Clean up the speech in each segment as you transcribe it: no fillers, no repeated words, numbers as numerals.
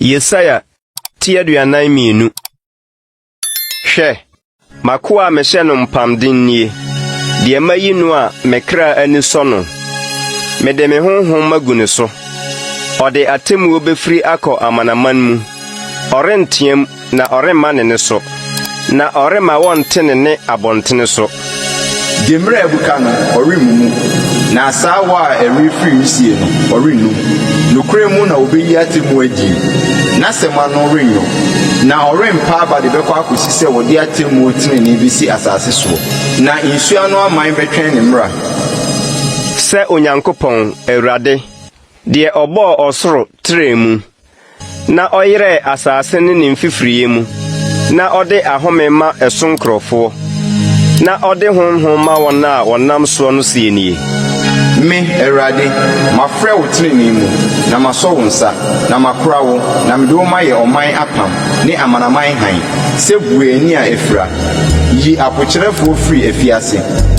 Yesaia ti 42. Hwɛ, m'akoa a mehyɛ no mpamden nie, deɛ mayi no a me kra ani sɔ no. Mede me honhom magu ne so. Ɔde atemmuo bɛfiri akɔ amanaman mu. Ɔrenteam na ɔremma ne nne so, na ɔremma wɔnte ne nne abɔntene so. Demmire a abuka no, ɔremmu mu, na asaawa a ɛrefiri wisie no, ɔrennum. Nokorɛ mu na ɔbɛyi atemmuo adie, n'asɛm ano rennwo, na ɔrempa aba de bɛkɔ akɔsi sɛ wɔde atemmuo tenenee bɛsi asase soɔ, na nsuo ano aman bɛtwɛn ne mmara. Sɛ Onyankopɔn, Awurade, deɛ ɔbɔɔ ɔsoro trɛɛ mu, na ɔyerɛɛ asase ne ne mfifiriiɛ mu, na ɔde ahome ma ɛso nkurɔfoɔ, na ɔde honhom ma wɔn a wɔnam soɔ no seɛ nie. Me, Awurade, mafrɛ wo tenenee mu, na masɔ wo nsa, na makora wo, na mede wo mayɛ ɔman apam ne amanaman hann, sɛ bue ani a afira, Yi apokyerɛfoɔ firi afiase,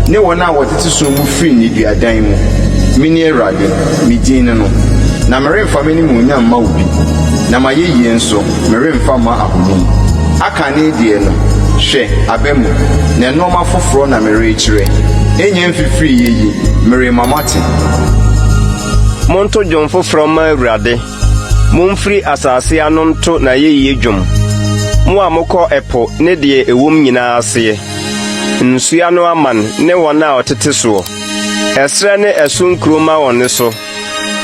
ne wɔn a wɔtete sum mu firi nneduadan mu. Mene Awurade, me din ne no, na meremfa m'animuonyam mma obi, na m'ayɛyie nso, meremfa mma ahoni. Akane deɛ no, hwɛ, aba mu, na nnoɔma foforɔ na merekyerɛ, ɛnnya mfifiriiɛ yi, merema moate. Monto dwom foforɔ mma Awurade. Momfiri asase ano nto n'ayɛyie dwom, mo a mokɔ ɛpo ne deɛ ɛwom nyinaa aseɛ, nsuo ano aman ne wɔn a wɔtete soɔ. Ɛserɛ ne ɛso nkuro mma wɔn nne so,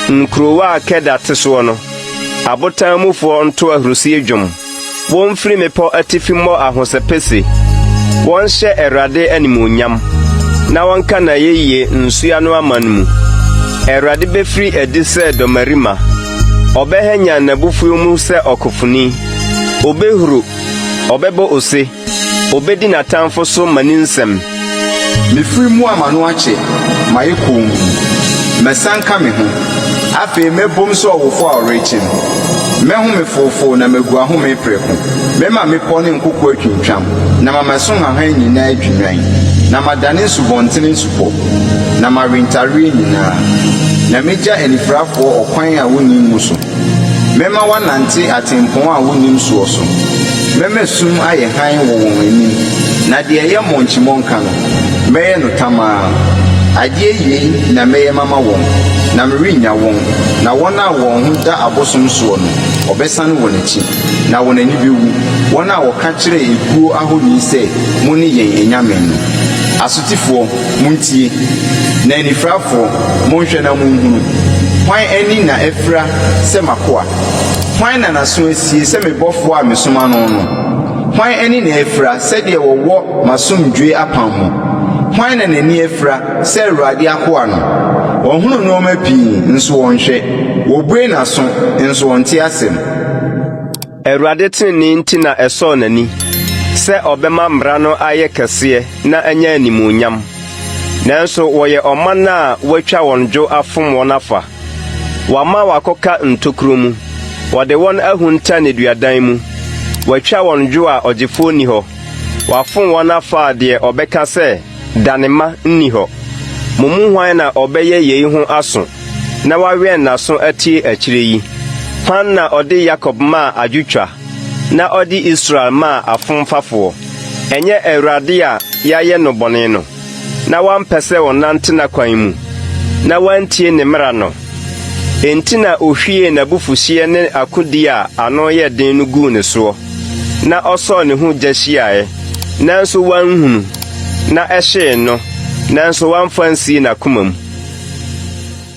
nkurowa a Kedar te soɔ no, abotan mufoɔ nto ahurisie dwom. Wɔmfiri mmepɔ atifi mmɔ ahosɛpɛ se, wɔnhyɛ Awurade animuonyam, na wɔnka n'ayɛyie nsuano aman mu. Awurade bɛfiri adi sɛ dɔmmarima, ɔbɛhanyan n'abufuo mu sɛ ɔkofoni. Ɔbɛhuru, ɔbɛbɔ ose, Obedi n'atamfo so mmaninsɛm. Mefiri mu a m'ano akye, mayɛ komm. Masianka me ho, afei mɛbom sɛ ɔwofo a ɔrekyem. Mɛhome foofoo na magu ahome prɛko. Mɛma mmepɔw ne nkoko atwintwam, na mama ɛso nhahan nyinaa adwinnwan, na madane nsubɔntene nsupɔ, na mawe ntareɛ nyinaa, na mɛgya anifirafoɔ ɔkwan a wonnim mu so. Mɛma wɔanante atempɔn a wonnim soɔ so. Mɛma sum ayɛ hann wɔ wɔn anim, na deɛ ɛyɛ mmonkyimmɔnka no, mɛyɛ no tamaa. Adeɛ yei na mɛyɛ mama wɔn, na merennya wɔn, na wɔn a wɔn ho da abosom soɔ no, wɔbɛsane wɔn akyi, na wɔn ani bɛwu, wɔn a wɔka kyerɛ ekuo ahoni sɛ, 'Mone yɛn anyame' no. Asotifoɔ, Montie, na anifirafoɔ, monhwɛ na monhunu. Hwan ani na afira sɛ m'akoa? Hwan na n'aso asie sɛ me bɔfoɔ a mesoma no no? Hwan ani na afira sɛ deɛ wɔwɔ m'asomdwoeɛ apam mu? Hwan na n'ani afira sɛ Awurade akoa no? Ɔhunu nnoɔma pii, nso ɔnhwɛ, wɔbue n'aso, nso ɔnte asɛm. Awurade tenenee nti na ɛsɔɔ n'ani sɛ ɔbɛma mmara no ayɛ kɛseɛ na anya animuonyam. Nanso wɔyɛ ɔman a wɔatwa wɔn dwo afom wɔn afa. Wɔama wɔakɔka ntokuro mu, wɔde wɔn ahunta nneduadan mu. Wɔatwa wɔn dwo a ɔgyefoɔ nni hɔ, wɔafom wɔn afa a deɛ ɔbɛka sɛ, Dane ma, nni hɔ. Mo mu hwan na ɔbɛyɛ yei ho aso? na wawɛn n'aso atie akyire yi? Hwan na ɔde Yakob maa adwotwa, na ɔde Israel maa afomfafoɔ? Ɛnyɛ Awurade a yɛayɛ no bɔne no, na wampɛ sɛ wɔnante n'akwan mu, na wɔantie ne mmara no? Enti na ɔhwiee n'abufuhyeɛ ne akodie a ano yɛ den no guu ne soɔ, na ɔsɔɔ ne ho gya hyiaeɛ, nanso wanhunu, na ɛhyee no, nanso wamfa ansie n'akoma mu.